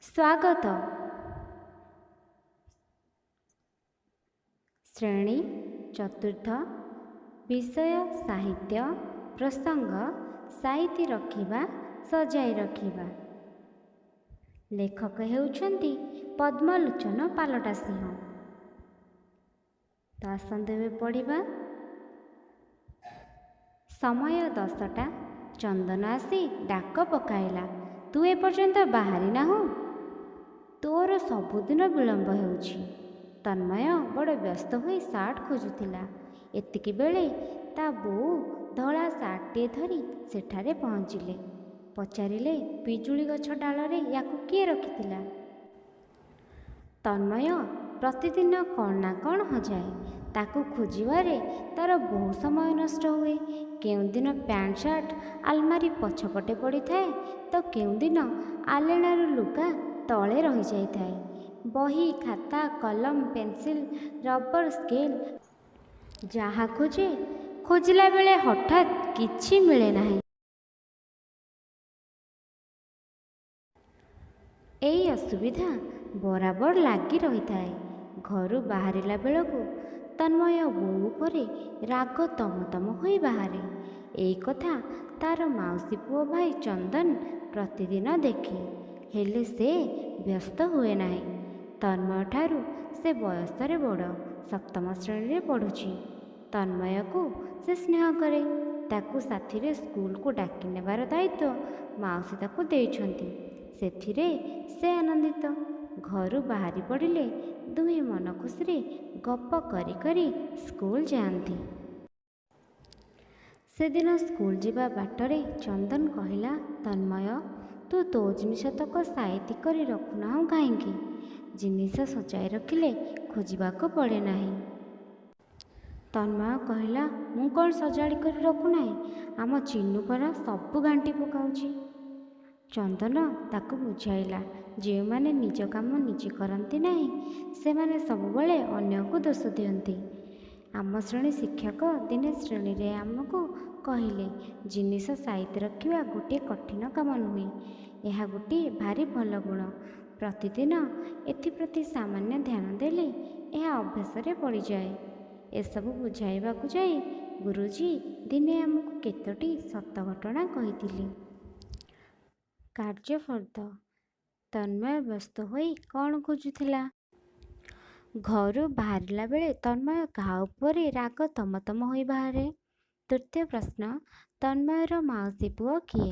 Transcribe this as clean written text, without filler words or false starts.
ସ୍ୱାଗତ। ଶ୍ରେଣୀ ଚତୁର୍ଥ, ବିଷୟ ସାହିତ୍ୟ, ପ୍ରସଙ୍ଗ ସାଇତି ରଖିବା, ସଜାଇ ରଖିବା। ଲେଖକ ହେଉଛନ୍ତି ପଦ୍ମଲୋଚନ ପାଲଟାସିଂହ। ତ ଆସନ୍ତୁ ଏବେ ପଢ଼ିବା। ସମୟ 10ଟା। ଚନ୍ଦନ ଆସି ଡାକ ପକାଇଲା, ତୁ ଏପର୍ଯ୍ୟନ୍ତ ବାହାରି ନାହୁଁ? ତୋର ସବୁଦିନ ବିଳମ୍ବ ହେଉଛି। ତନ୍ମୟ ବଡ଼ ବ୍ୟସ୍ତ ହୋଇ ସାର୍ଟ ଖୋଜୁଥିଲା। ଏତିକିବେଳେ ତା ବୋଉ ଧଳା ସାର୍ଟଟିଏ ଧରି ସେଠାରେ ପହଞ୍ଚିଲେ। ପଚାରିଲେ, ପିଜୁଳି ଗଛ ଡାଳରେ ୟାକୁ କିଏ ରଖିଥିଲା? ତନ୍ମୟ ପ୍ରତିଦିନ କ'ଣ ନା କ'ଣ ହଜାଏ। ତାକୁ ଖୋଜିବାରେ ତା'ର ବହୁ ସମୟ ନଷ୍ଟ ହୁଏ। କେଉଁଦିନ ପ୍ୟାଣ୍ଟ ସାର୍ଟ ଆଲମାରି ପଛପଟେ ପଡ଼ିଥାଏ ତ କେଉଁଦିନ ଆଲେଣାରୁ ଲୁଗା ତଳେ ରହିଯାଇଥାଏ। ବହି, ଖାତା, କଲମ, ପେନ୍ସିଲ୍, ରବର, ସ୍କେଲ୍ ଯାହା ଖୋଜେ, ଖୋଜିଲା ବେଳେ ହଠାତ୍ କିଛି ମିଳେ ନାହିଁ। ଏଇ ଅସୁବିଧା ବରାବର ଲାଗି ରହିଥାଏ। ଘରୁ ବାହାରିଲା ବେଳକୁ ତନ୍ମୟ ବୋଉ ଉପରେ ରାଗ ତମ ତମ ହୋଇ ବାହାରେ। ଏଇ କଥା ତା'ର ମାଉସୀ ପୁଅ ଭାଇ ଚନ୍ଦନ ପ୍ରତିଦିନ ଦେଖେ। ହେଲେ ସେ ବ୍ୟସ୍ତ ହୁଏ ନାହିଁ। ତନ୍ମୟଠାରୁ ସେ ବୟସରେ ବଡ଼, ସପ୍ତମ ଶ୍ରେଣୀରେ ପଢ଼ୁଛି। ତନ୍ମୟକୁ ସେ ସ୍ନେହ କରେ। ତାକୁ ସାଥିରେ ସ୍କୁଲକୁ ଡାକି ନେବାର ଦାୟିତ୍ୱ ମାଉସୀ ତାକୁ ଦେଇଛନ୍ତି। ସେଥିରେ ସେ ଆନନ୍ଦିତ। ଘରୁ ବାହାରି ପଡ଼ିଲେ ଦୁହେଁ ମନ ଖୁସିରେ ଗପ କରି କରି ସ୍କୁଲ ଯାଆନ୍ତି। ସେଦିନ ସ୍କୁଲ ଯିବା ବାଟରେ ଚନ୍ଦନ କହିଲା, ତନ୍ମୟ, ତୁ ତୋ ଜିନିଷତକ ସାଇତି କରି ରଖୁନାହୁଁ କାହିଁକି? ଜିନିଷ ସଜାଇ ରଖିଲେ ଖୋଜିବାକୁ ପଡ଼େ ନାହିଁ। ତନ୍ମୟ କହିଲା, ମୁଁ କ'ଣ ସଜାଡ଼ି କରି ରଖୁନାହିଁ? ଆମ ଚିନୁ ପରା ସବୁ ଘାଣ୍ଟି ପକାଉଛି। ଚନ୍ଦନ ତାକୁ ବୁଝାଇଲା, ଯେଉଁମାନେ ନିଜ କାମ ନିଜେ କରନ୍ତି ନାହିଁ, ସେମାନେ ସବୁବେଳେ ଅନ୍ୟକୁ ଦୋଷ ଦିଅନ୍ତି। ଆମ ଶ୍ରେଣୀ ଶିକ୍ଷକ ଦିନେ ଶ୍ରେଣୀରେ ଆମକୁ କହିଲେ, ଜିନିଷ ସାଇତି ରଖିବା ଗୋଟିଏ କଠିନ କାମ ନୁହେଁ। ଏହା ଗୋଟିଏ ଭାରି ଭଲ ଗୁଣ। ପ୍ରତିଦିନ ଏଥିପ୍ରତି ସାମାନ୍ୟ ଧ୍ୟାନ ଦେଲେ ଏହା ଅଭ୍ୟାସରେ ପଡ଼ିଯାଏ। ଏସବୁ ବୁଝାଇବାକୁ ଯାଇ ଗୁରୁଜୀ ଦିନେ ଆମକୁ କେତୋଟି ସତ ଘଟଣା କହିଥିଲେ। କାର୍ଯ୍ୟଫର୍ଦ୍ଦ। ତନ୍ମୟ ବ୍ୟସ୍ତ ହୋଇ କ'ଣ ଖୋଜୁଥିଲା? ଘରୁ ବାହାରିଲା ବେଳେ ତନ୍ମୟ କାହା ଉପରେ ରାଗ ତମ ତମ ହୋଇ ବାହାରେ? ତୃତୀୟ ପ୍ରଶ୍ନ, ତନ୍ମୟର ମାଉସୀ ପୁଅ କିଏ?